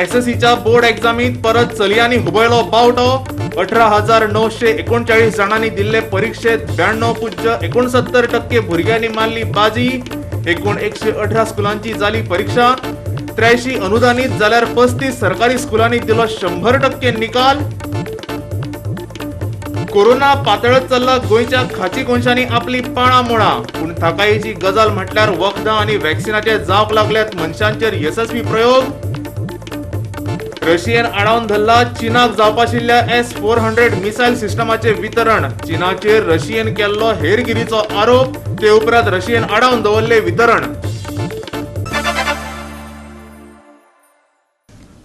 एसएससीच्या board एग्जामीत परत चलयांनी हुबयलो बावटो. 18,939 जाणांनी दिल्ले परिक्षेत 92.69% भुरग्यांनी मारली बाजी. एकूण 118 स्कुलांची जाली परिक्षा. 83 अनुदानित जाल्यार 35 सरकारी स्कुलांनी दिलो 100% निकाल. कोरोना पातळत चल्ला गोंयच्या खाची कोनशांनी आपली पाळां मुळां, पूण थाकायेची गजाल म्हटल्यार वखदां आनी वॅक्सिनाचे जावंक लागल्यात मनशांचेर येसस्वी प्रयोग. रशियेन आडावन धरला चीनाक जावपाशिल्ल्या S-400 missile सिस्टमाचे वितरण. चीनाचेर रशियेन केल्लो हेरगिरीचो आरोप, ते उपरांत रशियेन आडावन दवरले वितरण.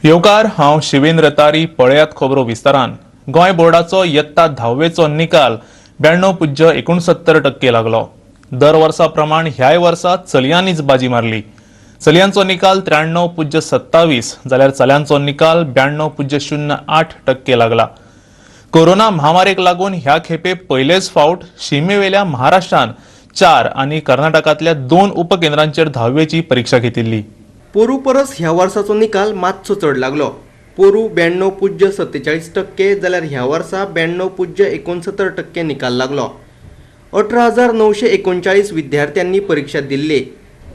येवकार, हांव शिवेंद्र तारी. पळयात खबरो विस्तारान. गोंय बोर्डाचो यत्ता धावेचो निकाल 92.69% लागलो. दर वर्सा प्रमाण ह्याय वर्सा चलयांनीच बाजी मारली. चलयांचो निकाल 93.27 जाल्यार चल्यांचो निकाल 92.08% लागला. कोरोना महामारीक लागून ह्या खेपे पयलेच फावट शिमेवेल्या महाराष्ट्रान 4 आनी कर्नाटकांतल्या 2 उपकेंद्रांचेर धावेची परिक्षा घेतिल्ली. पोरू परस ह्या वर्साचो निकाल मातसो चड लागलो. पोरू 92.47% जाल्यार ह्या वर्सा 92.69% निकाल लागलो. 18,939 विद्यार्थ्यांनी परीक्षा दिल्ली.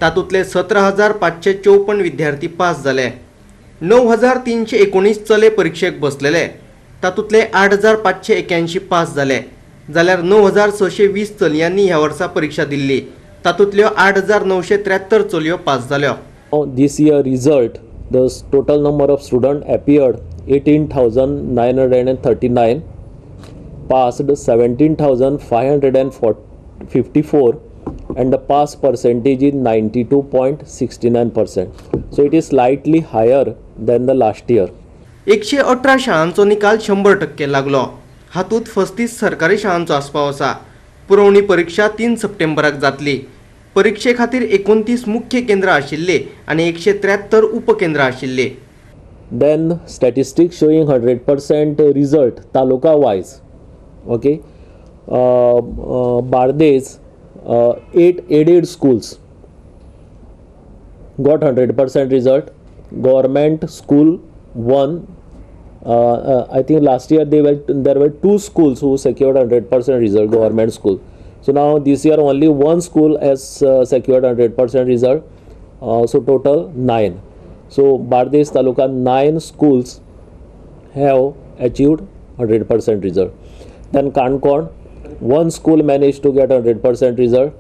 तातूंतले 17,554 विद्यार्थी पास जाले. 9,319 चले परिक्षेक बसलेले. तातूंतले 8,581 पास जाले जाल्यार 9,620 चलयांनी ह्या वर्सा परीक्षा दिल्ली. तातूंतल्यो 8,973 चलयो पास जाल्यो. This year result, the total number of students appeared 18,939, passed 17,554, and the pass percentage is 92.69%. So it is slightly higher than the last year. 118 शाळांचो निकाल 100% लागलो. हातूंत 35 सरकारी शाळांचो आस्पाव आसा. पुरवणी परीक्षा 3 सप्टेंबराक जातली. परीक्षे खातीर 29 मुख्य केंद्रां आशिल्ली आनी 173 उपकेंद्रां आशिल्ली. Then statistics showing 100% result taluka wise. Okay, Bardez, 8 aided schools got 100% result. Government school 1. I think last year there were 2 schools who secured 100% result, government school. So now this year only 1 school has secured 100% result. So total 9. So Bardez Taluka 9 schools have achieved 100% result. Then Kankon, 1 school managed to get 100% result.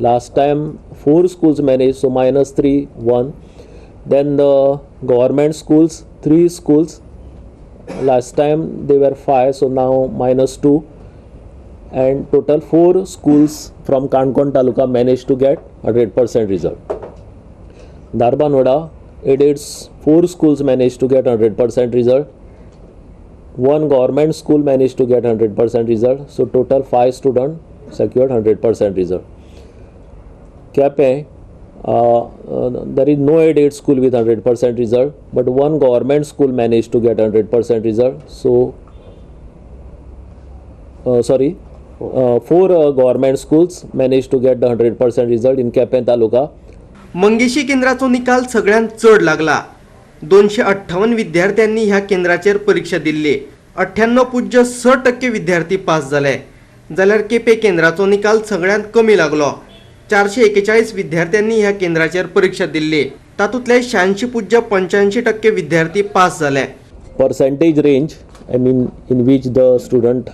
Last time 4 schools managed, so -3, 1. Then the government schools, 3 schools. Last time they were 5, so now -2. And total 4 schools from Kankon Taluka managed to get 100% result. Dharbandora, aided 4 schools managed to get 100% result. 1 government school managed to get 100% result. So total 5 students secured 100% result. Kepe, there is no aided school with 100% result, but 1 government school managed to get 100% result. So 4 government schools managed to get the 100% result in Kepe Taluka. Mangeshi केंद्राचो निकाल सगळ्यांत चड लागला. 258 विद्यार्थ्यांनी ह्या केंद्राचेर परीक्षा दिल्ली. 98.6% विद्यार्थी pass जाले जाल्यार केपे केंद्राचो निकाल सगळ्यांत कमी लागलो. 441 विद्यार्थ्यांनी ह्या केंद्राचेर परीक्षा दिल्ली. तातूंतले 86.85% विद्यार्थी पास जाले. Percentage range, I mean, in which the students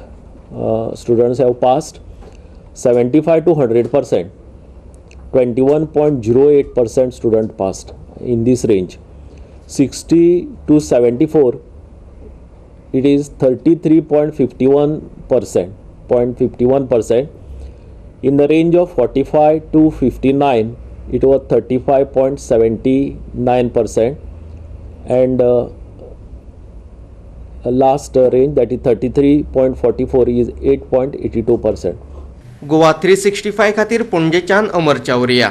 have passed 75 to 100%, 21.08% student passed in this range. 60 to 74, it is 33.51%, 0.51%. In the range of 45 to 59, it was 35.79%, and last range, that is 33.44, is 8.82%. Goa 365 खातीर पणजेच्यान अमर चावरिया.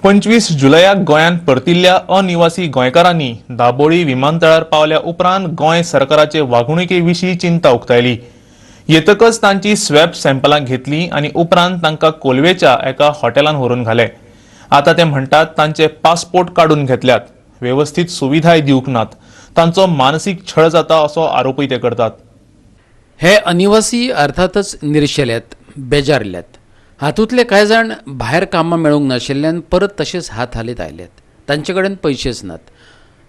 25 जुलयाक गोंयांत परतिल्ल्या अनिवासी गोंयकारांनी दाबोळी विमानतळार पावल्या उपरांत गोंय सरकाराचे वागणुके विशीं चिंता उक्तायली. येतकच तांची स्वॅब सॅम्पलां घेतली आनी उपरांत तांकां कोलवेच्या एका हॉटेलान व्हरून घाले. आतां ते म्हणटात तांचे पासपोर्ट काडून घेतल्यात. वेवस्थीत सुविधाय दिवंक नात. तांचो मानसीक छळ जाता असो आरोपूय ते करतात. हे अनिवासी अर्थातच निर्शेल्यात, बेजारल्यात. हातूंतले कांय जाण भायर कामां मेळूंक नाशिल्ल्यान परत तशेंच हात हालीत आयल्यात. तांचे कडेन पयशेच नात.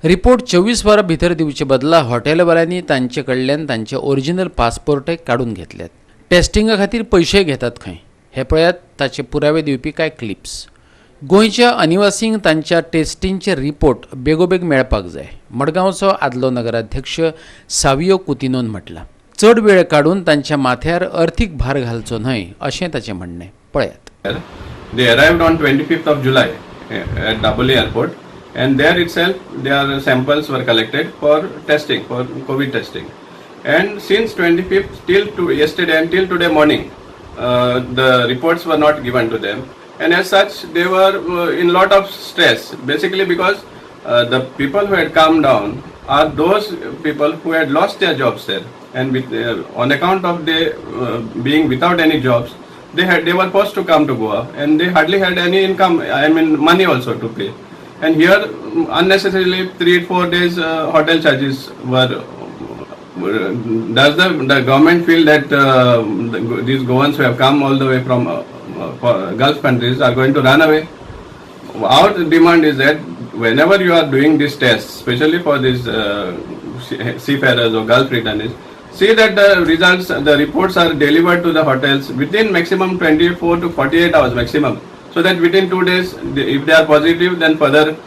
रिपोर्ट 24 वरां भितर दिवचे बदला हॉटेलवाल्यांनी तांचे कडल्यान तांचे ओरिजिनल पासपोर्टय काडून घेतल्यात. टेस्टिंगा खातीर पयशे घेतात खंय. हे पळयात ताचे पुरावे दिवपी कांय क्लिप्स. गोंयच्या अनिवासींक तांच्या टेस्टिंगचे रिपोर्ट बेगोबेग मेळपाक जाय. मडगांवचो आदलो नगराध्यक्ष सावियो कुतिनोन म्हटलां, चड वेळ काडून तांच्या माथ्यार अर्थीक भार घालचो न्हय अशें ताचें म्हणणें. पळयात. They arrived on 25th of July at Dabolim airport, and there itself their samples were collected for testing, for COVID testing. And since 25th till to yesterday and till today morning, the reports were not given to them, and as such they were in lot of stress, basically because the people who had come down are those people who had lost their jobs there, and with, on account of they being without any jobs, they were forced to come to Goa, and they hardly had any income, I mean money also to pay. And here unnecessarily 3-4 days hotel charges were. Does the government feel that these Goans who have come all the way from Gulf countries are going to run away? Our demand is that whenever you are doing these tests, especially for these seafarers or Gulf returnees, see that the results, the reports are delivered to the hotels within maximum 24 to 48 hours maximum, so that within 2 days, if they are positive, then further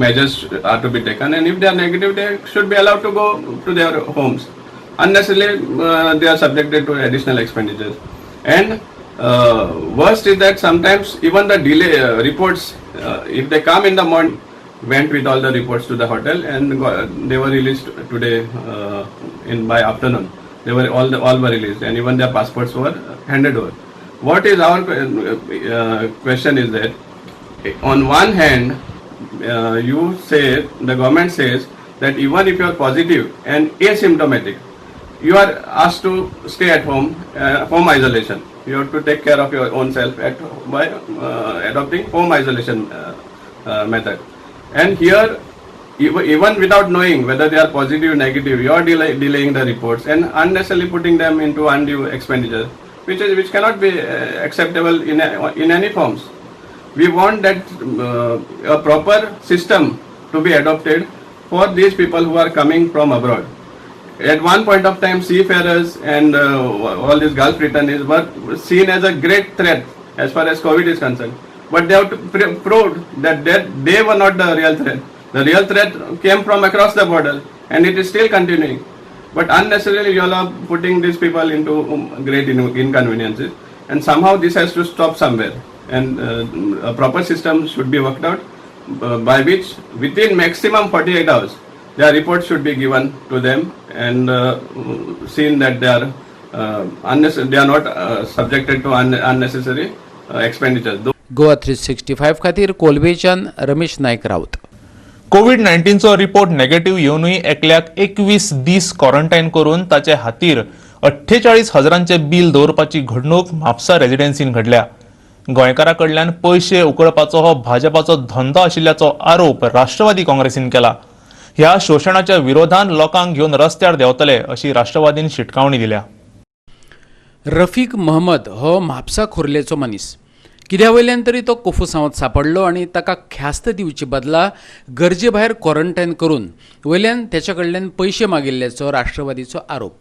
measures are to be taken, and if they are negative, they should be allowed to go to their homes. Unnecessarily, they are subjected to additional expenditures. And worst is that sometimes even the delay reports, if they come in the morning, went with all the reports to the hotel, and they were released today in by afternoon. They were all were released, and even their passports were handed over. What is our question is that on one hand, you say, the government says that even if you are positive and asymptomatic, you are asked to stay at home, home isolation. You have to take care of your own self by adopting home isolation method. And here, even without knowing whether they are positive or negative, you are delaying the reports and unnecessarily putting them into undue expenditure, which cannot be acceptable in any forms. We want that a proper system to be adopted for these people who are coming from abroad. At one point of time, seafarers and all these Gulf returnees were seen as a great threat as far as COVID is concerned. But they have to prove that they were not the real threat. The real threat came from across the border, and it is still continuing. But unnecessarily you all are putting these people into great inconveniences, and somehow this has to stop somewhere. And a proper system should be worked out by which within maximum 48 hours their reports should be given to them, and seen that they are they are not subjected to unnecessary expenditures. Goa 365 खातीर कोलवेच्यान Ramesh Naik Raut. Covid 19चो report negative येवनूय एकल्याक 21 दीस quarantine करून ताचे हातीर 48,000 bill दवरपाची घडणूक म्हापसा रेजिडेन्सीन घडल्या. गोंयकारा कडल्यान पयशे उकळपाचो हो भाजपाचो धंदो आशिल्ल्याचो आरोप राष्ट्रवादी काँग्रेसीन केला. ह्या शोशणाच्या विरोधान लोकांक घेवन रस्त्यार देंवतले अशी राष्ट्रवादीन शिटकावणी दिल्या. रफीक महमद हो म्हापसा खोर्लेचो मनीस. कित्या वयल्यान तरी तो कोफुसांवांत सांपडलो आनी ताका ख्यास्त दिवचे बदला गरजे भायर क्वॉरंटायन करून वयल्यान तेच्या कडल्यान पयशे मागिल्ल्याचो राष्ट्रवादीचो आरोप.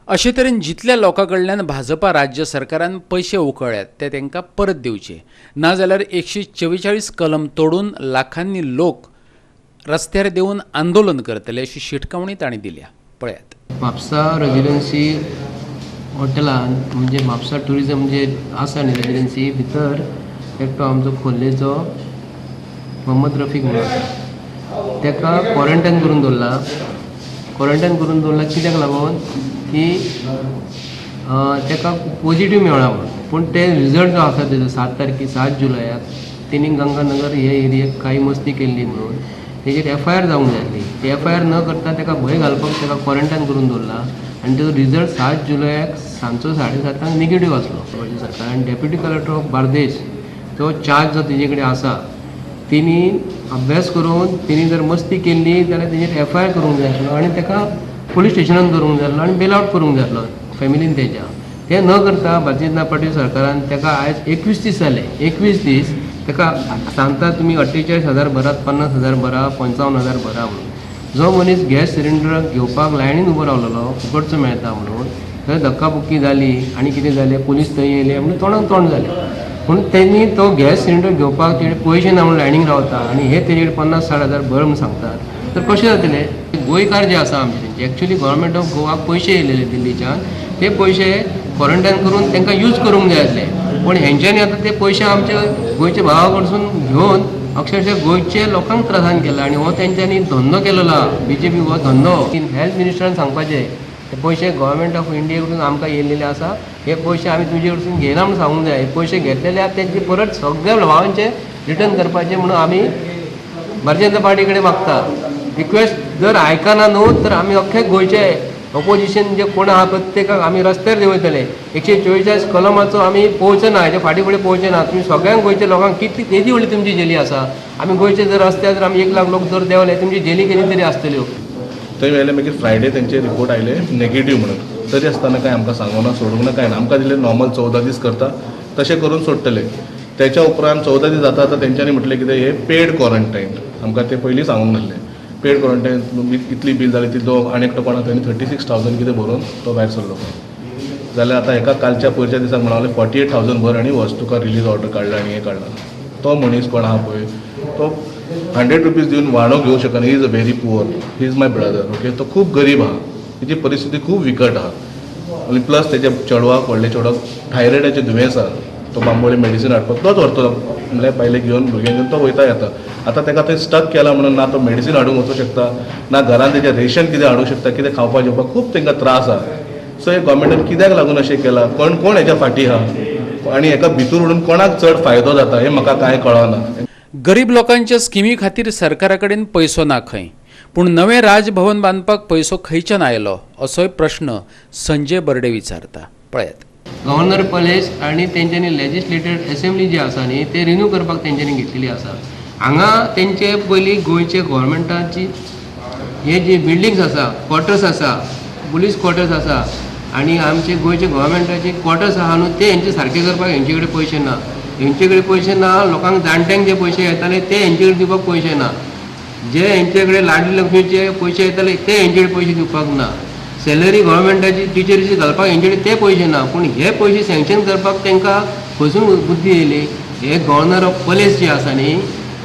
अशे तरेन जितल्या लोकां कडल्यान भाजपा राज्य सरकारान पयशे उकळ्ळ्यात ते तांकां परत दिवचे, नाजाल्यार 144 कलम तोडून लाखांनी लोक रस्त्यार देंवून आंदोलन करतले अशी शिटकावणी तांणी दिल्या. पळयात. म्हापसा रेजिडन्सी हॉटेलान, म्हणजे म्हापसा ट्युरिजम जे आसा न्ही रेजिडन्सी भितर एकटो आमचो खोर्लेचो मोहम्मद रफीक म्हणून आसा, ताका क्वॉरंटायन करून दवरला. क्वॉरंटायन करून दवरला कित्याक लागून की ताका पॉजिटीव मेळ्ळा म्हणून. पूण ते रिजल्ट जो आसा तेजो 7 तारखेर 7 जुलयाक तेणी गंगानगर हे एरियेक कांय मस्ती केल्ली म्हणून तेजेर एफ I R जावंक जाय आसली. ती एफ I R न करता ताका भंय घालपाक ताका क्वॉरंटायन करून दवरला आनी तेजो रिजल्ट 7 जुलयाक सांजचो 7:30 निगेटीव आसलो. सरकार आनी डेप्युटी कलेक्टर ऑफ बार्देश जो चार्ज जो तेजे कडेन आसा तेणी अभ्यास करून तेणी जर मस्ती केल्ली जाल्यार तेजेर एफ I R करूंक जाय आसलो आनी ताका पुलीस स्टेशनान दवरूंक जाय आसलो आनी बेल आवट करूंक जाय आसलो फॅमिलीन तेच्या. तें न करता भारतीय जनता पार्टी सरकारान ताका आयज 21 दीस जाले, 21 दीस ताका सांगता तुमी 48,000 भरात, 50,000 भरा, 55,000 भरा म्हणून. जो मनीस गॅस सिलिंडर घेवपाक लायनीन उबो रावलेलो फुकटचो मेळटा म्हणून, थंय धक्काबुक्की जाली आनी कितें जालें, पुलीस थंय येयले म्हणून तोंडाक तोंड जालें. पूण तेणी तो गॅस सिलिंडर घेवपाक तेणे पयशे ना म्हणून लायनीक रावता आनी हे तेजे 50-60 हजार भर म्हणून सांगतात, तर कशें जातलें? गोंयकार जे आसा आमचे तेंचे एक्चुली गव्हर्मेंट ऑफ गोवाक पयशे येयलेले दिल्लीच्यान, ते पयशे क्वॉरंटायन करून तांकां यूज करूंक जाय आसले, पूण हेंच्यांनी आतां ते पयशे आमच्या गोंयच्या भावा कडसून घेवन अक्षरशः गोंयचे लोकांक त्रासान केला आनी हो तेंच्यांनी धंदो केलेलो आहा, बीजेपी हो धंदो. हेल्थ मिनिस्टरान सांगपाचें ते पयशे गव्हर्मेंट ऑफ इंडिया कडसून आमकां येयलेले आसा, हे पयशे आमी तुजे कडसून घेयना म्हणून सांगूंक जाय. हे पयशे घेतलेले आसा तेंचे परत सगळ्या भावांचे रिटर्न करपाचे म्हणून आमी भारतीय जनता पार्टी कडेन मागता. रिक्वेस्ट जर आयकना न्हू तर आमी अख्खे गोंयचे ऑपोजिशन जे कोण आहा प्रत्येकाक आमी रस्त्यार देंवयतले. 144 कलमाचो आमी पळोवचे ना, हेच्या फाटीं फुडें पळोवचे ना. तुमी सगळ्यांक गोंयच्या लोकांक कितली केदी व्हडली तुमची जेली आसा, आमी गोंयचे जर रस्त्यार जर आमी 1 लाख लोक जर देंवले तुमची जेली केदी तरी आसतल्यो. थंय व्हेले मागीर फ्रायडे तेंचे रिपोर्ट आयले नेगेटीव म्हणून, तरी आसतना कांय आमकां सांगूंक ना, सोडूंक ना, कांय ना. आमकां दिलें नॉर्मल 14 दीस करता तशें करून सोडटले. तेच्या उपरांत 14 दीस जाता आतां तेंच्यांनी म्हटलें कितें हे पेड क्वॉरंटायन, आमकां तें पयलीं सांगूंक नासलें. पेड क्वॉरंटायन इतली बील जाली तितलो आनी एकटो कोणा तेणी 36,000 कितें भरून तो भायर सरलो. जाल्यार आतां हेका कालच्या पयरच्या दिसाक म्हणलें 48,000 भर आनी वच तुका रिलीज ऑर्डर काडला आनी हें काडला. तो मनीस कोण आहा पळय तो 100 रुपीज दिवन वाणो घेवंक शकना. He is a very poor, he is my brother, okay. तो खूब गरीब आहा, तेजी परिस्थिती खूब विकट आहा आनी प्लस तेच्या चेडवाक, व्हडल्या चेडवाक थायरॉयडाचें दुयेंस आहा. तो बांबोळे मेडिसीन हाडपाक तोच व्हरतलो, म्हणल्यार बायलेक घेवन भुरग्यांक घेवन तो वयता येता. आतां ताका थंय स्टक केला म्हणून ना तो मेडिसीन हाडूंक वचूंक शकता, ना घरान तेजें रेशन कितें हाडूंक शकता, कितें खावपा जेवपाक खूब तांकां त्रास आहा. सो हे गव्हर्मेंटान कित्याक लागून अशें केलां, कोण कोण हेच्या फाटीं आहा आनी हेका भितूर उडून कोणाक चड फायदो जाता हें म्हाका कांय कळना. गरीब लोकांच्या स्किमी खातीर सरकारा कडेन पयसो ना खंय, पूण नवें राजभवन बांदपाक पयसो खंयच्यान आयलो असोय प्रश्न संजय बर्डे विचारता. पळयात. गव्हर्नर पॅलेस आनी तेंच्यांनी लेजिस्लेटीव एसेंब्ली जी आसा न्ही ते रिन्यू करपाक तेंच्यांनी घेतलेली आसा. हांगा तेंचे पयलीं गोंयचे गव्हर्मेंटाची हे जे बिल्डिंग्स आसा, क्वॉर्टर्स आसा, पुलीस क्वॉर्टर्स आसा आनी आमचे गोंयचे गव्हर्मेंटाचे क्वॉर्टर्स आहा न्हू ते हेंचे सारके करपाक हेंचे कडेन पयशे ना. हेंचे कडेन पयशे ना, लोकांक जाणट्यांक जे पयशे येताले ते हेंचे कडेन दिवपाक पयशे ना, जे हेंचे कडेन लाडली लक्ष्मीचे पयशे येताले ते हेंचे कडेन पयशे दिवपाक ना, सॅलरी गव्हर्मेंटाची टिचरीची घालपाक हेंचे कडेन ते पयशे ना. पूण हे पयशे सँक्शन करपाक तांकां खंयसून बुद्धी येयली? हे गव्हर्नर ऑफ पॅलेस जी आसा न्ही,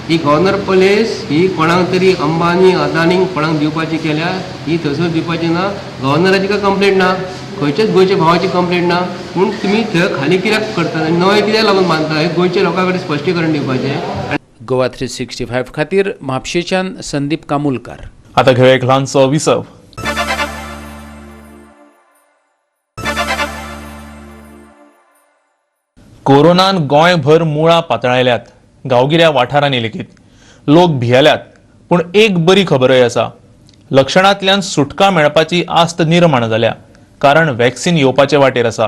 ही गव्हर्नर पॅलेस ही कोणाक तरी अंबानी अदानीक कोणाक दिवपाची केल्या, ही थंयसर दिवपाची ना. गव्हर्नराची काय कंप्लेंट ना, खंयच्याच गोंयच्या भावाची कंप्लेंट ना, पूण तुमी थंय खाली कित्याक करतात आनी नवें कित्याक लागून बांदता हे गोंयच्या लोकां कडेन स्पश्टीकरण दिवपाचें. गोवा 365 खातीर म्हापशेच्यान संदीप कामुलकार. आतां घेवया एक ल्हानसो विसव. कोरोनान गोंयभर मुळां पातळायल्यात, गांवगिऱ्या वाठारांनी लेगीत लोक भियेल्यात. पूण एक बरी खबरय आसा, लक्षणांतल्यान सुटका मेळपाची आस्त निर्माण जाल्या, कारण वॅक्सिन येवपाचे वाटेर आसा.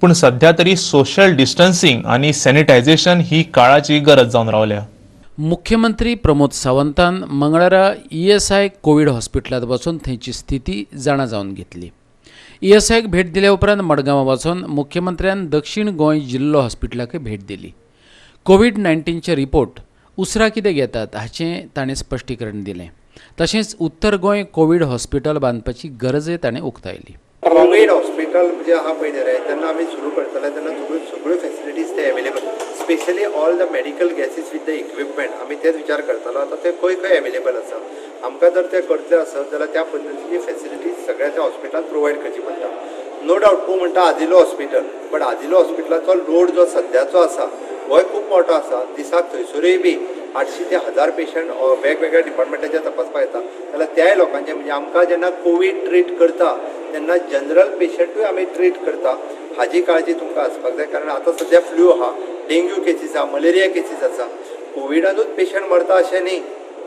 पूण सध्या तरी सोशल डिस्टन्सिंग आनी सॅनिटायझेशन ही काळाची गरज जावन रावल्या. मुख्यमंत्री प्रमोद सावंतान मंगळारा ESI Covid हॉस्पिटलांत वचून थंयची स्थिती जाणा जावन घेतली. ESIक भेट दिल्या उपरांत मडगांवां वचून मुख्यमंत्र्यान दक्षिण गोंय जिल्लो हॉस्पिटलाकय भेट दिली. कोवीड-19चे रिपोर्ट उसरां कितें घेतात हाचें ताणें स्पश्टीकरण दिलें. तशेंच उत्तर गोंय कोवीड हॉस्पिटल बांदपाची गरजय ताणें उक्तायली. कोवीड हॉस्पिटल जे आहा पळय न्ही रे, तेन्ना आमी सुरू करतले तेन्ना सगळ्यो फॅसिलिटीज ते available, specially all the medical gases with the equipment आमी तेच विचार करतलो. आतां ते खंय खंय एवेलेबल आसा, आमकां जर ते करतले आसत जाल्यार त्या पद्दतीची फॅसिलिटीज सगळ्या त्या हॉस्पिटलांत प्रोवायड करची पडटा. नो डावट तूं म्हणटा आदिलो हॉस्पिटल, बट आदिलो हॉस्पिटलाचो लोड जो सद्याचो आसा होय खूब मोठो आसा. दिसाक थंयसरूय बी 800 ते 1000 पेशंट वेगवेगळ्या डिपार्टमेंटाचे तपासपाक येता, जाल्यार त्याय लोकांचे म्हणजे आमकां जेन्ना कोवीड ट्रीट करता तेन्ना जनरल पेशंटूय आमी ट्रीट करता हाजी काळजी तुमकां आसपाक जाय. कारण आतां सद्या फ्लू आहा, डेंग्यू केसीस आहा, मलेरिया केसीस आसा. कोविडानूच पेशंट मरता अशें न्ही,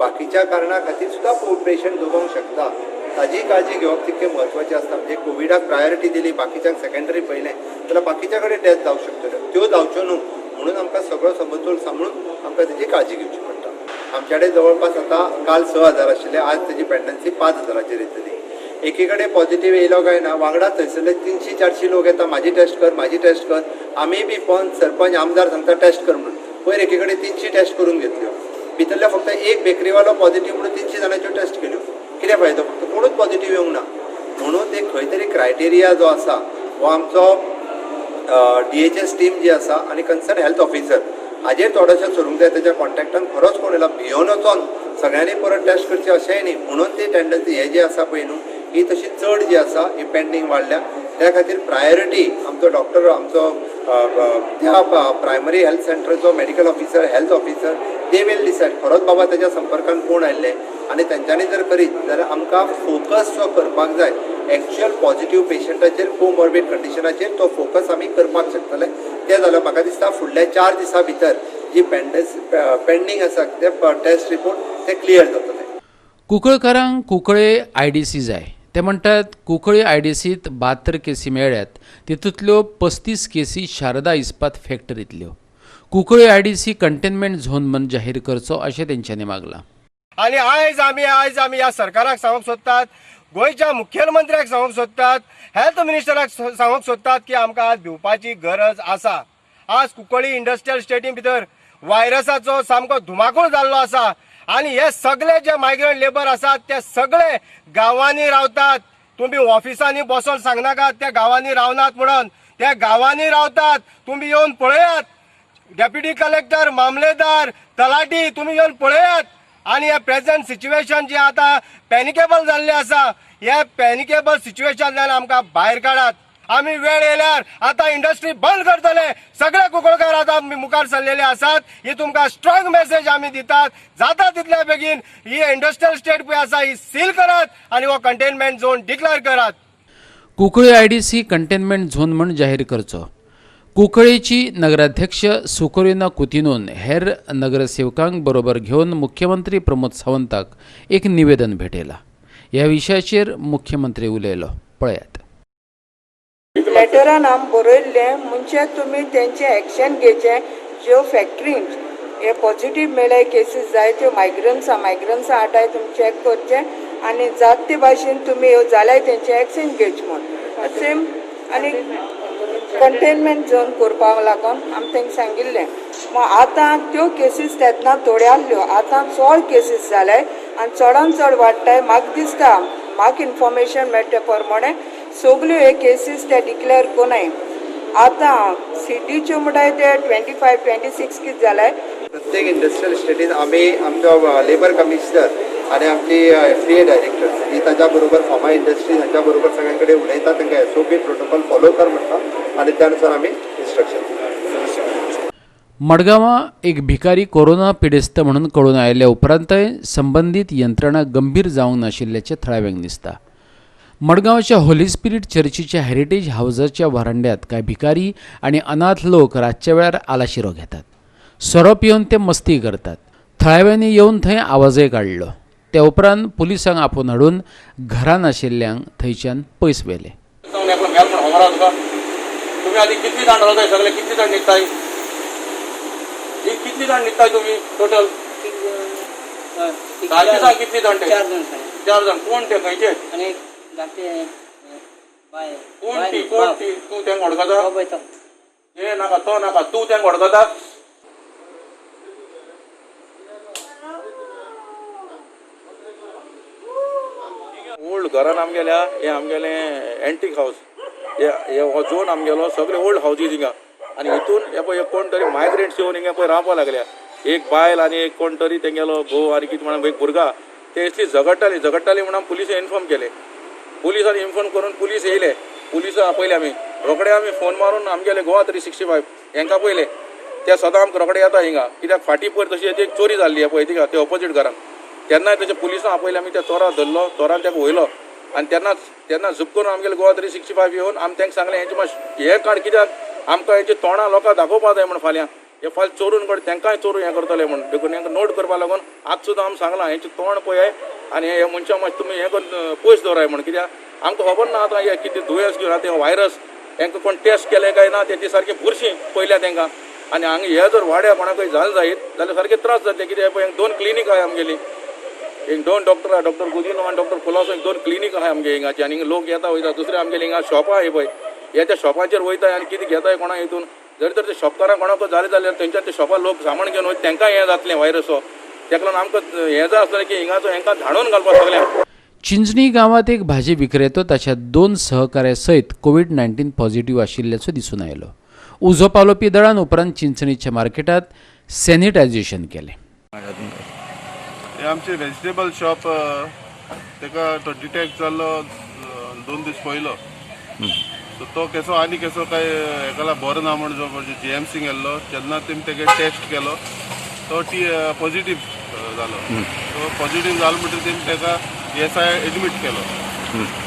बाकीच्या कारणा खातीर सुद्दां पेशंट जगोंक शकता. ताजी काळजी घेवप तितकें म्हत्वाचें आसता. म्हणजे कोविडाक प्रायोरिटी दिली, बाकीच्यांक सेकेंडरी पळयलें जाल्यार बाकीच्या कडेन डेथ जावंक शकतल्यो, त्यो जावच्यो न्हू म्हणून आमकां सगळो समतोल सांबाळून आमकां तेजी काळजी घेवची पडटा. आमचे कडेन जवळपास आतां काल 6,000 आशिल्ले, आज तेजी पेंडन्सी 5,000चेर येतली. एकी कडेन पॉझिटिव्ह येयलो काय ना, वांगडा थंयसरले 300-400 लोक येता, म्हाजी टेस्ट कर, म्हाजी टेस्ट कर. आमी बी पंच, सरपंच, आमदार सांगता टेस्ट कर म्हणून. पयर एकी कडेन 300 टेस्ट करून घेतल्यो, भितरले फक्त एक बेकरीवालो पॉझिटिव्ह म्हणून 300 जाणांच्यो टेस्ट केल्यो. कितें फायदो? फक्त कोणूच पॉझिटिव्ह येवंक ना. म्हणून ते खंय तरी क्रायटेरिया जो आसा हो आमचो DHS team जी आसा आनी कन्सर्न हेल्थ ऑफिसर हाजेर थोडेशें सरूंक जाय. तेच्या कॉन्टेक्टान खरोच कोण येयला, भियोन वचोन सगळ्यांनी परत टेस्ट करची अशेंय न्ही. म्हणून ती टेंडन्सी हे जी आसा पळय न्हू, ही तशी चड जी आसा ही पेंडींग वाडल्या. त्या खातीर प्रायोरिटी आमचो डॉक्टर, आमचो त्या प्रायमरी हेल्थ सेंटरचो medical officer, health officer, they will decide खरोच बाबा तेच्या संपर्कान कोण आयिल्ले. आनी तेंच्यांनी जर करीत जाल्यार आमकां फोकस जो करपाक जाय एक्च्युअल पॉझिटिव्ह पेशंटाचेर, कोमॉर्बीड कंडिशनाचेर, तो फोकस आमी करपाक शकतले. तें जाल्यार म्हाका दिसता फुडल्या 4 दिसां भितर जी पेंडींग आसा ते टेस्ट रिपोर्ट ते क्लियर जातले. कुंकळकारांक कुंकळे IDC जाय. ते म्हणटात कुंकळे IDCत 72 केसी मेळ्ळ्यात, तितूंतल्यो 35 केसी शारदा इस्पात फॅक्टरींतल्यो. कुंकळे IDC containment झोन म्हण जाहीर करचो अशें तेंच्यांनी मागलां. आनी आयज आमी ह्या सरकाराक सांगूंक सोदतात, गोंयच्या मुखेलमंत्र्याक सांगूंक सोदतात, हेल्थ मिनिस्टराक सांगूंक सोदतात की आमकां आज भिवपाची गरज आसा. आज कुंकळी इंडस्ट्रियल स्टेटी भितर व्हायरसाचो सामको धुमाकूळ जाल्लो आसा आनी हे सगळे जे मायग्रंट लेबर आसात ते सगळे गांवांनी रावतात. तुमी ऑफिसांनी बसोन सांगनाकात त्या गांवांनी रावनात म्हणून, त्या गांवांनी रावतात. तुमी येवन पळयात, डेप्युटी कलेक्टर, मामलेदार, तलाठी, तुमी येवन पळयात. आनी हे प्रेझेंट सिच्युएशन जे आतां पॅनिकेबल जाल्लें आसा, हे पॅनिकेबल सिच्युएशनान आमकां भायर काडात. आमी वेळ येयल्यार आतां इंडस्ट्री बंद करतले. सगळे कुंकळकार आतां मुखार सरलेले आसात. ही तुमकां स्ट्रॉंग मेसेज आमी दितात. जाता तितल्या बेगीन ही इंडस्ट्रियल स्टेट पळय आसा ही सील करात आनी हो कंटेनमेंट झोन डिक्लेअर करात. कुंकळे IDC containment zone म्हण जाहीर करचो. कुंकळेची नगराध्यक्ष सुकोरिना कुतिनोन हेर नगरसेवकांक बरोबर घेवन मुख्यमंत्री प्रमोद सावंताक एक निवेदन भेटयलां. ह्या विशयाचेर मुख्यमंत्री उलयलो, पळयात. लेटरान आम बरयल्लें म्हणजे तुमी तेंचें एक्शन घेवचें. ज्यो फॅक्टरीन हे पॉझिटीव मेळ्ळे केसीस जाय त्यो मायग्रंट्सां आठाय तुमी चॅक करचें आनी जात ते भाशेन तुमी ह्यो जाल्यार तेंचें एक्शन घेवचें म्हूण. सेम आनी कंटेनमेंट झोन करपाक लागून आमी तांकां सांगिल्लें. मागीर आतां त्यो केसीस तेन्ना थोड्यो आहल्यो, आतां चड केसीस जाले आनी चडान चड वाडटाय. म्हाका दिसता, म्हाका इन्फॉर्मेशन मेळटा प्रमाणे सगल्यो हे केसीस ते डिक्लेअर कोनाय. आतां सिटीच्यो म्हणटाय ते 25, 26 कितें जाले. प्रत्येक इंडस्ट्रियल इस्टेटीन आमी आमचो लेबर कमिशनर आनी आमची FDA director ही ताच्या बरोबर फार्मा इंडस्ट्री हांच्या बरोबर सगळ्यां कडेन उलयता. तांकां SOP protocol follow कर म्हणटा आनी त्या अनुसार आमी इन्स्ट्रक्शन. मडगांवां एक भिकारी कोरोना पिडेस्त म्हणून कळून आयिल्ल्या उपरांतय संबंदीत यंत्रणा गंभीर जावंक नाशिल्ल्याचें थळाव्यांक दिसता. मडगांवच्या होली स्पिरीट चर्चीच्या हेरिटेज हावजाच्या व्हरांड्यांत कांय भिकारी आनी अनाथ लोक रातच्या वेळार आलाशिरो घेतात. सोरो पिवन ते मस्ती करतात. थळाव्यांनी येवन थंय आवाजय काडलो. त्या उपरांत पुलिसांक आपोवन हाडून घरां नाशिल्ल्यांक थंयच्यान पयस व्हेले. तुमी आदी कितली जाण रावताय सगळे, कितली जाण न्हिदताय, कितली जाण न्हिदताय तुमी टोटल? सारकें सांग, कितली जाण ते? 4 जाण. कोण ते, खंयचे? कोण ती, कोण ती? तूं तेंका वळखता? हे नाका, तो नाका, तूं तेंका वळखता? ओल्ड घरान आमगेल्या हे आमगेलें एंटीक हावस, हे हो झोन आमगेलो, सगळे ओल्ड हावजीस हिंगा. आनी हितून हे पळय कोण तरी मायग्रंट्स येवन हिंगा पळय रावपा लागल्या. एक बायल आनी एक कोण तरी तेंगेलो घोव आनी कितें म्हणून एक भुरगा, ते इतली झगडटाली म्हणून पुलिसांक इन्फॉर्म केले. पुलिसांनी इन्फॉर्म करून पुलीस येयले. पुलिसां आपयले आमी, रोखडे आमी फोन मारून आमगेले गोवा 365 हेंकां पयले. ते सदां आमकां रोखडे येता हिंगा, कित्याक फाटीं पयर तशी एक चोरी जाल्ली पळय थिंगा ते ऑपोजीट घरान. तेन्नाय तशें पुलिसां आपयले आमी, त्या चोराक धरलो, चोरान ताका वयलो. आनी तेन्ना झूप करून आमगेले गोवा 365 येवन आमी तांकां सांगलें हेंचे मातशें हें काड, कित्याक आमकां हेंचे तोंडां लोकांक दाखोवपा जाय म्हण, फाल्यां हे फाल्यां चोरून कड तांकांय चोरून हें करतले म्हण. देखून हेंकां नोट करपा लागून आज सुद्दां आमी सांगलां हेंचें तोंड पळय आनी हे मनशां मातशें तुमी हें करून पयस दवराय म्हण, कित्याक आमकां खबर ना आतां हें कितें दुयेंस घेवन आतां व्हायरस हेंकां कोण टेस्ट केलें काय ना, तेची सारकी बुरशीं पळयल्या तांकां. आनी हांगा हे जर वाड्या कोणाकय जालें जायत जाल्यार सारके त्रास जातले. कित्याक पळय 2 क्लिनीक आहाय आमगेली, एक 2 डॉक्टर आहा, डॉक्टर गुदिनो आनी डॉक्टर कुलासो, 2 क्लिनीक आहाय आमगे हिंगाची. आनी लोक येता वयता. दुसरे आमगेले हिंगा शॉपां आहाय पळय, हे त्या शॉपाचेर वयता आनी कितें घेताय कोणा हितून. जरी तर ते शॉपकारांक कोणाक जालें जाल्यार तेंच्या ते शॉपार लोक सामान घेवन वयता, तेंकां हें जातलें व्हायरस. हो तेका लागून आमकां हें जाय आसलें की हिंगाचो हेंकां धाडून घालपाक सगळ्यांक. चिंचणी गांवांत एक भाजी विक्रेतो ताच्या 2 सहकार्या सयत कोवीड-19 पॉझिटिव्ह आशिल्ल्याचो दिसून आयलो. उजो पालोवपी दळान उपरांत चिंचणीच्या मार्केटात सॅनिटायझेशन केलें. हे आमचे व्हेजिटेबल शॉप ताका तो डिटेक्ट जाल्लो 2 दीस पयलो. सो तो केसो आनी केसो काय हेका बरो ना म्हण जो जीएमसी गेल्लो तेन्ना तेमी तेगे टेस्ट केलो, तो पॉझिटिव्ह जालो. सो पॉझिटिव्ह जालो म्हणटकीर तेमी ताका एसआय एडमीट केलो.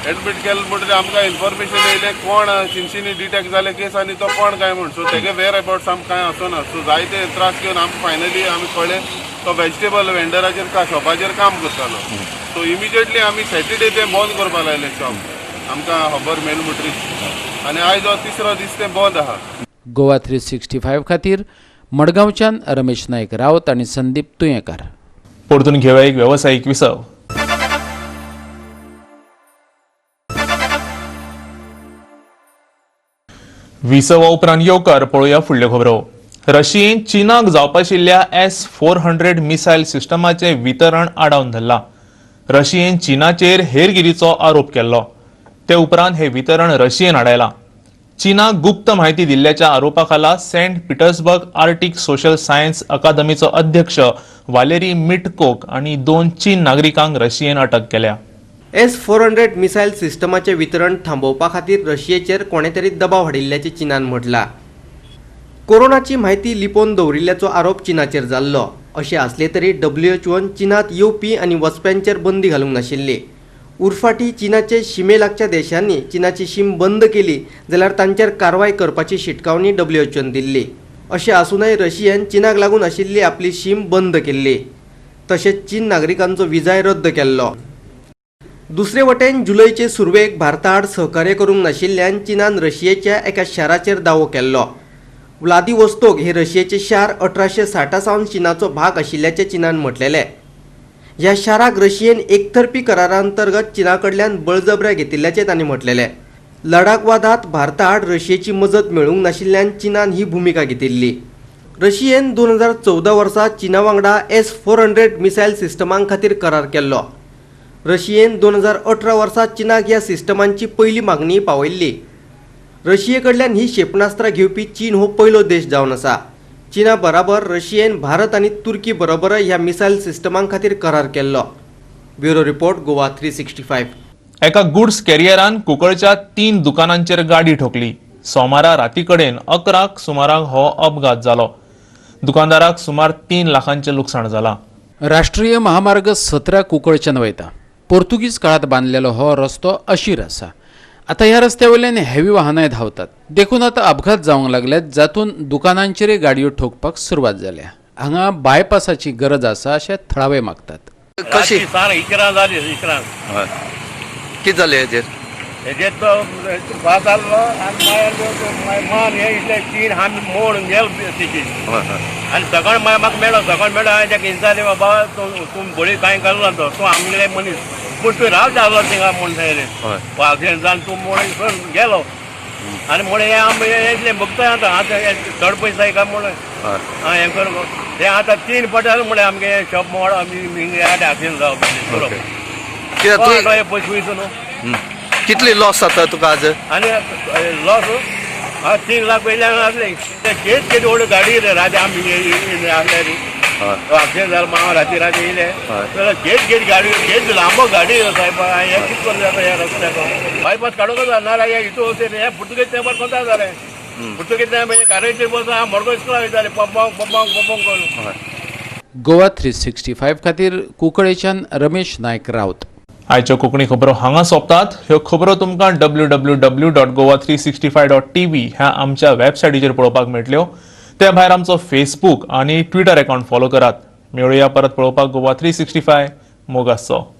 एडमीट केलो म्हणटकीर आमकां इन्फॉर्मेशन येयलें कोण चिंचणी डिटेक्ट जाले केस आनी तो कोण काय म्हण. सो तेगे वेर अबाउट्स आमकां कांय आसना. सो जायते त्रास घेवन आमकां फायनली आमी कळ्ळें तो व्हेजिटेबल वेंडराचेर शॉपाचेर काम करतालो. सो इमिजिएटली आमी सॅटर्डे तें बंद करपाक लायलें शॉप, आमकां खबर मेळ्ळी म्हणटकीर. आनी आयज हो 3रो दीस तें बंद आहा. गोवा 365 खातीर मडगांवच्यान रमेश नायक रावत आनी संदीप तुयेंकार. परतून घेवया एक वेवसायीक विसव. विसवा उपरांत येवकार पळोवया फुडल्यो खबरो. रशियेन चीनाक जावपाशिल्ल्या S-400 missile सिस्टमाचें वितरण आडावन धरलां. रशियेन चीनाचेर हेरगिरीचो आरोप केल्लो, ते उपरांत हें वितरण रशियेन आडायलां. चीनाक गुप्त म्हायती दिल्ल्याच्या आरोपा खाला Saint Petersburg Arctic social science अकादमीचो अध्यक्ष वालेरी मिटकोक आनी 2 चीन नागरिकांक रशियेन अटक केल्या. S-400 missile सिस्टमाचें वितरण थांबोवपा खातीर रशियेचेर कोणे तरी दबाव हाडिल्ल्याचें चीनान म्हटलां. कोरोनाची म्हायती लिपोवन दवरिल्ल्याचो आरोप चीनाचेर जाल्लो. अशें आसलें तरी WHO चीनांत येवपी आनी वचप्यांचेर बंदी घालूंक नाशिल्ली. उरफाटी चीनाचे शिमे लागच्या देशांनी चीनाची शीम बंद केली जाल्यार तांचेर कारवाय करपाची शिटकावणी WHO दिल्ली. अशें आसूनय रशियेन चीनाक लागून आशिल्ली आपली शीम बंद केल्ली. तशेंच चीन नागरिकांचो विजाय रद्द केल्लो. दुसरे वटेन जुलयचे सुरवेक भारता आड सहकार्य करूंक नाशिल्ल्यान चीनान रशियेच्या एका शाराचेर दावो केल्लो. व्लादिवोस्तोक हे रशियेचे शार 1860 सावन चीनाचो भाग आशिल्ल्याचें चीनान म्हटलेलें. ह्या शाराक रशियेन एकतर्फी करारा अंतर्गत चीना कडल्यान बळजबऱ्या घेतिल्ल्याचें तांणी म्हटलेलें. लडाख वादांत भारता आड रशियेची मजत मेळूंक नाशिल्ल्यान चीनान ही भुमिका घेतिल्ली. रशियेन 2014 वर्सा चीना वांगडा S-400 missile सिस्टमां खातीर करार केल्लो. रशियेन 2018 वर्सा चीनाक ह्या सिस्टमांची पयली मागणी पावयल्ली. रशिये कडल्यान ही क्षेपणास्त्रां घेवपी चीन हो पयलो देश जावन आसा. चीना बराबर रशियेन भारत आनी तुर्की बरोबरय ह्या मिसायल सिस्टमां खातीर करार केल्लो. Bureau report, Goa 365. एका गुड्स कॅरियरान कुंकळच्या 3 दुकानांचेर गाडी ठोकली. सोमारा राती कडेन 11 सुमाराक हो अपघात जालो. दुकानदाराक सुमार 3 लाखांचें लुकसाण जालां. राष्ट्रीय महामार्ग 17 कुंकळच्यान वयता. पोर्तुगीज काळात बांदलेलो हो रस्तो अशीर आसा. आतां ह्या रस्त्या वयल्यान हेवी वाहनांय धांवतात, देखून आतां अपघात जावंक लागल्यात, जातून दुकानांचेरय गाडयो ठोकपाक सुरवात जाल्या. हांगा बायपासाची गरज आसा अशें थळावे मागतात. कशी सार 11 जाली, 11 कितें जालें हेजेर? हेजेर तो भात जाल्लो आनी मागीर मान हे इतले 3 आमी मोड गेल तेजी. आनी सकाळ मागीर म्हाका मेळ्ळो, सकाळ मेळ्ळो. हांवें ताका विचारलें, बाबा तूं बळी कांय घालना तो, तूं आमगेले मनीस पूण तूं रावता आसलो थिंगा म्हूण सांगलें. एक्सिडेंट जावन तूं म्हूण गेलो आनी म्हूण हें आमी इतलें बगता आतां आतां चड पयशे काय म्हूण हें कर हें आतां 3 पट जालें म्हळ्यार आमगे शॉप मोड आमी एक्सिडेंट जावप. पयशे वयता न्हू. कितली लॉस जाता तुका आज? आनी लॉस 3 लाख वयल्यान आसले. केस केदी व्हडली गाडी रे राती आमी आसले रे एक्सिडेंट जालो मागीर राती राती येयले जाल्यार केस केदी गाडी, केस लांबो गाडी सायब. हें कितें करूं जाता ह्या रस्त्याक? बायपास काडूंक जाय ना हे हितू हें पुर्तुगेज तेंपार कोता जालें. पुर्तुगेज तेंपार कारायचेर बसून मडगांव इस्कोला वयताले पंपांक पंपांक पंपांक करून. गोवा 365 खातीर कुंकळेच्यान रमेश नायक रावत. आयच्यो कोंकणी खबरो हांगा सोंपतात. ह्यो खबरो तुमकां www.goa365.tv ह्या आमच्या वेबसायटीचेर पळोवपाक मेळटल्यो. ते भायर आमचो फेसबूक आनी ट्विटर अकाउंट फॉलो करात. मेळुया परत पळोवपाक गोवा 365. मोग आसचो.